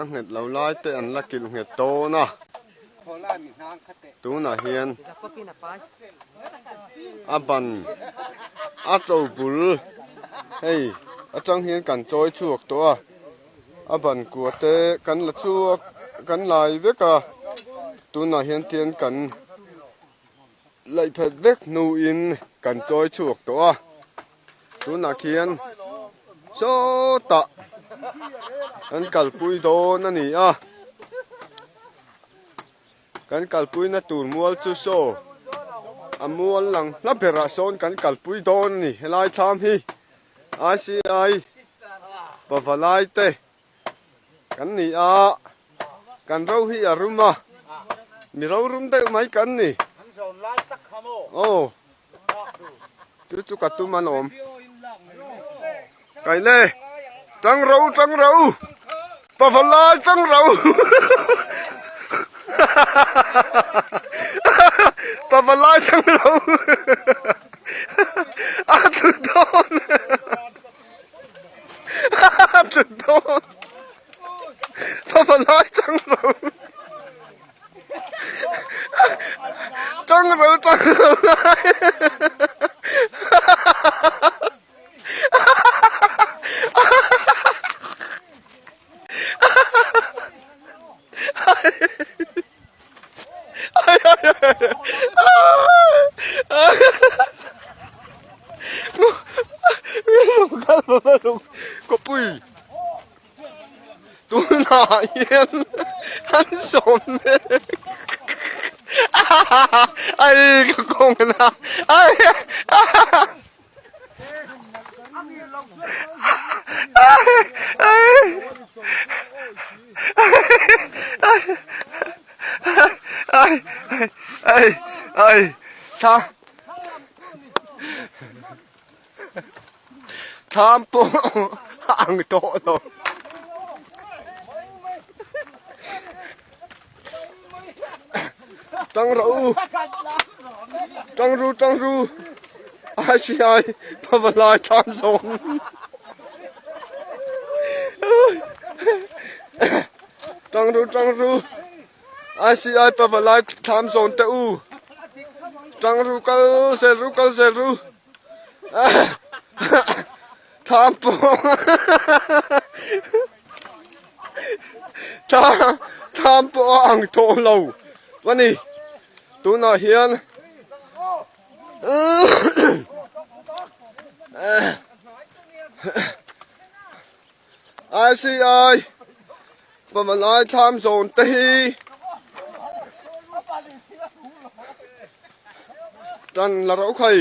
a nghet lo lai te an la kilh nghet dawn a tunah hian a ban a to bul hei atang hian kan chawi chhuak tawh a a ban kua te kan la chhuak kan lai vek a tunah hian tian kan laih phet vek hnuin kan chawi chhuak tawh a. Tunah khian sawtah kan kalpui dawn a ni a, kan kalpuina tur mual chu saw a mual lang hla berah sawn kan kalpui dawn a ni helai thlam hi ICI pavalai te kan ni a kan ro hi a rum a mi ro rum deuh mai kan ni aw. Chu chu ka tum alawm. Kai le. Tang ro tang ro. Pavalai tang ro. Pavalai tang ro. A tu dawn. A tu dawn. Pavalai tang ro. Tang ro tang ro Kawpui Tunah hian an sawm mek ai ka kawng na ai ai ai ai tha Thlam pawh a ang tawh lo. Tang rawh u. Tang ru tang ru. Ai si ai pavalai thlam zawng. Tang ru tang ru. Ai si ai pavalai thlam zawn te u. Tang ru kal zel ru kal zel ru. Thlam pawh thlam pawh a ang tawh lo a ni tunah hian ICI Pamalai thlam zawn te hi tan la rau khai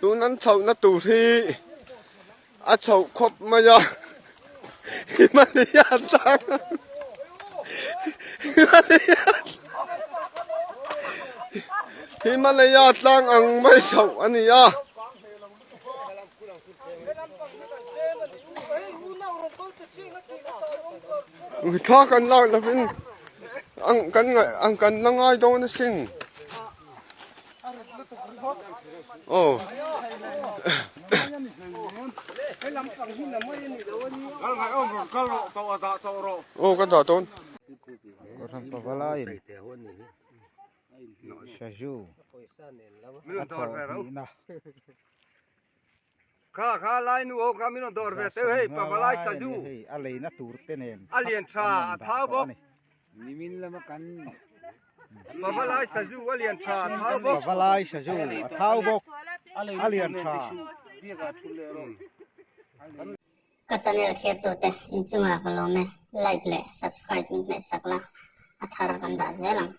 tun an chhoh na tur hi a chhoh khawp mai a Himalaya tlang Himalaya Himalaya tlang ang mai chhoh a ni a. Thla kan lak lovin ang kan ngaih ang kan la ngai dawn asin aw aw ka dah dawn. Kha kha lai nu ho kha min rawn dawr ve teuh hei pavalai sazu hei a leina tur te nen a lian tha a thau bawk nimin lama kan pavalai sazu a lian tha a thau bawk pavalai sazu a thau bawk a lian tha Ka channel thirtute inchungah ka lawm e, like leh subscribe min hmehsak la, a thar kan dah zel ang.